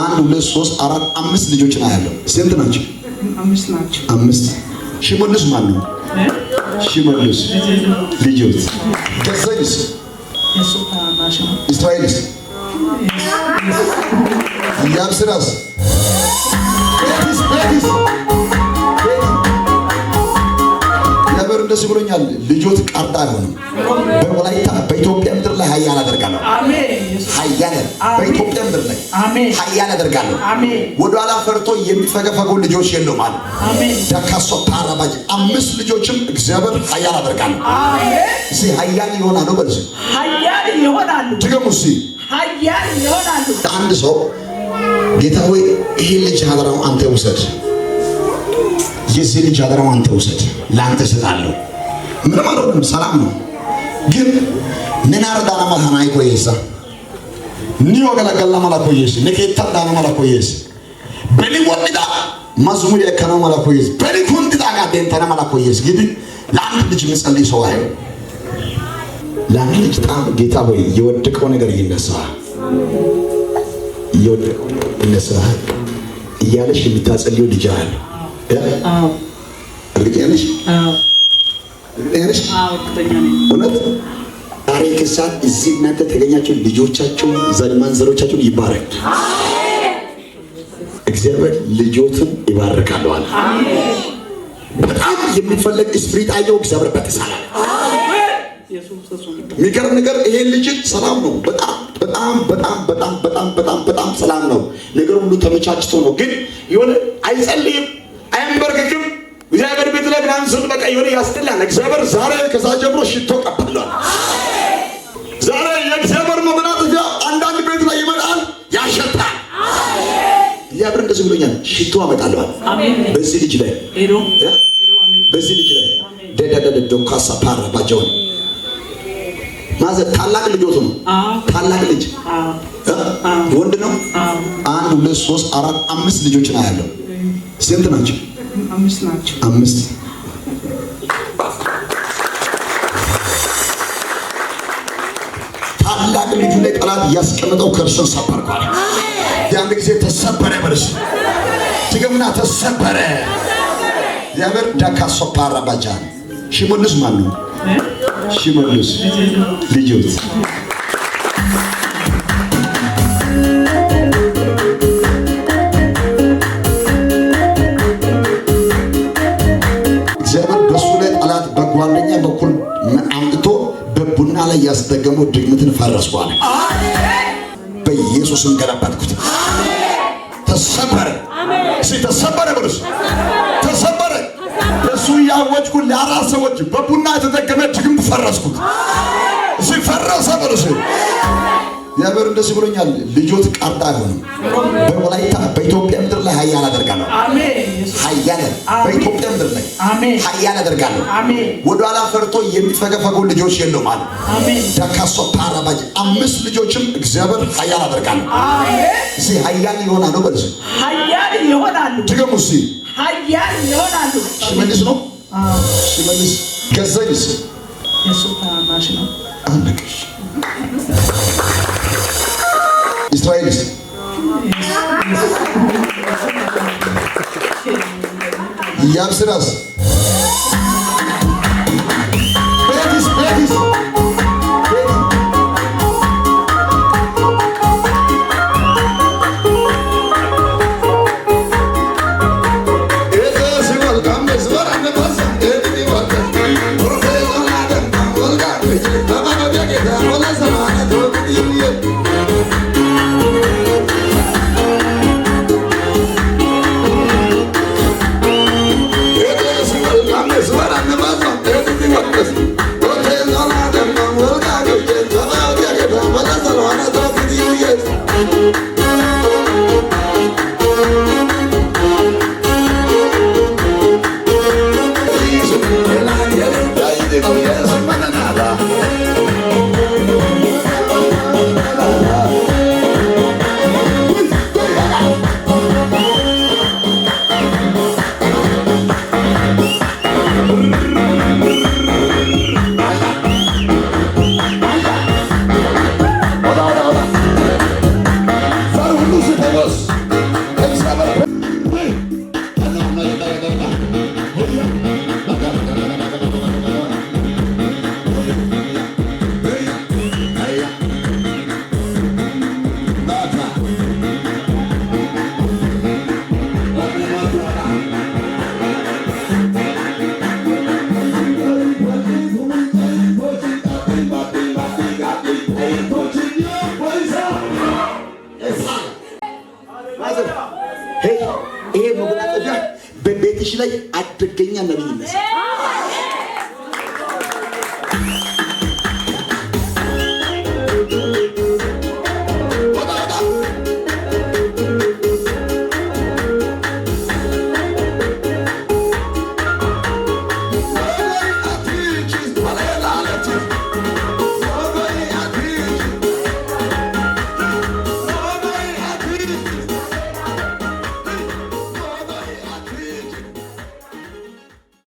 አንድ፣ ሁለት፣ ሶስት፣ አራት፣ አምስት ልጆች ነው ያለው። ስንት ናቸው? አምስት ናቸው። አምስት። ሽመልስ ማን ነው? ሽመልስ ልጆት። ገዛኝስ? የእሱ ታናሽ ነው። እስራኤልስ? ያብስራስ? ቤቲስ? ቤቲስ? ቤቲ። እግዚአብሔር እንደዚህ ብሎኛል። ልጆት ቀርዳ አይሆንም። በወላይታ በኢትዮጵያ ምድር ላይ ኃያል አደርጋለሁ። አሜን። ኃያል በኢትዮጵያ ምድር ላይ አሜን። ኃያል አደርጋለሁ። አሜን። ወደኋላ ፈርቶ የሚፈገፈጉ ልጆች የሉም አለ። አሜን። ዳካሶ ፓራባጅ አምስት ልጆችም እግዚአብሔር ኃያል አደርጋለሁ። አሜን። እስኪ ኃያል ይሆናሉ በል እስኪ። ኃያል ይሆናሉ። ድገሙ እስኪ። ኃያል ይሆናሉ። አንድ ሰው ጌታ ሆይ ይሄ ልጅ አደራው አንተ ውሰድ፣ የዚህ ልጅ አደራው አንተ ውሰድ፣ ለአንተ እሰጣለሁ። ምንም አልሆንም፣ ሰላም ነው። ግን ንናር ዳና ማታና ይቆየሳ ኒዮ ገለገላ ማላ ቆየስ ንኬታ ዳና ማላ ቆየስ በኒ ወጥዳ መዝሙር የከነ ማላ ቆየስ በኒ ኩንድዳ ጋር ደንተና ማላ ቆየስ ግዲ ለአንድ ልጅ የሚጸልይ ሰው አየው። ለአንድ ልጅ በጣም ጌታ ሆይ የወደቀው ነገር ይነሳ የወደቀው ይነሳ እያለሽ የምታጸልየው ልጅ አለ። አዎ። እርግጠኛ ነሽ? አዎ። እርግጠኛ ነሽ? አዎ፣ እርግጠኛ ነኝ። እውነት ዛሬ ከሰዓት እዚህ እናንተ ተገኛችሁ ልጆቻችሁን ዘር ማንዘሮቻችሁን ይባረክ። እግዚአብሔር ልጆትን ይባርካል አለ። በጣም የሚፈለግ spirit አየው። እግዚአብሔር በተሳላል። ኢየሱስ እሱ ነው። የሚገርም ነገር ይሄ ልጅ ሰላም ነው። በጣም በጣም በጣም በጣም በጣም በጣም በጣም ሰላም ነው። ነገር ሁሉ ተመቻችቶ ነው። ግን የሆነ አይጸልይም፣ አያንበርክክም። እግዚአብሔር ቤት ላይ ምናምን ስል በቃ የሆነ ያስጠላል። እግዚአብሔር ዛሬ ከዛ ጀምሮ ሽቶ ቀባሏል። ዛሬ የእግዚአብሔር መጎናጸፊያ አንዳንድ ቤት ላይ ይመጣል፣ ያሸታል። እግዚአብሔር እንደዚህ ብሎኛል፣ ሽቶ አመጣለሁ አሜን። በዚህ ልጅ ላይ ሄዶ እ? በዚህ ልጅ ላይ ደደደደ ዶካሳ ፓራ ባጃውን ማዘ ታላቅ ልጆቱ ነው። አዎ። ታላቅ ልጅ አዎ። እ? ወንድ ነው። አዎ። አንድ፣ ሁለት፣ ሶስት፣ አራት፣ አምስት ልጆች ነው ያለው። ስንት ናቸው? አምስት ናቸው። አምስት። ታላቅ ልጁ ላይ ጠላት ያስቀምጠው ከርሱን ሰበርኳል። የአንድ ጊዜ ተሰበረ። በርስ ትገምና ተሰበረ። እግዚአብሔር ዳካሶ ፓራ ባጃን ሽመልስ ማን ነው? ሽመልስ ልጆት። እግዚአብሔር በሱ ላይ ጠላት በጓደኛ በኩል አምጥቶ በቡና ላይ ያስደገመው ድግምትን ፈረስኳል። በኢየሱስም ገለበጥኩት። ተሰበረ። እስኪ ተሰበረ በሉስ። ተሰበረ። እሱ ያወጅኩ ለአራት ሰዎች በቡና የተደገመ ድግምት ፈረስኩት። እስኪ ፈረሰ በሉስ። እግዚአብሔር እንደዚህ ብሎኛል። ልጆት ቀርዳ አይሆንም። በወላይታ በኢትዮጵያ ምድር ላይ ኃያል አደርጋለሁ። አሜን። ኃያል በኢትዮጵያ ምድር ላይ አሜን። ኃያል አደርጋለሁ። አሜን። ወደኋላ ፈርቶ የሚፈገፈጉ ልጆች የሉም አለ። አሜን። ዳካሶ ፓራባጅ አምስት ልጆችም እግዚአብሔር ኃያል አደርጋለሁ። አሜን። እስኪ ኃያል ይሆናሉ በል እስኪ። ኃያል ይሆናሉ። ድገሙ እስኪ። ኃያል ይሆናሉ። ሽመልስ ነው። አዎ። ሽመልስ ገዛኝስ? የእሱ ታናሽ ነው። አለቀሽ። እስራኤልስ? ያብስራስ? ቤቲስ? ቤቲስ? ቤቲ። ቤትሽ ላይ አደገኛ ነቢይ ይነሳል።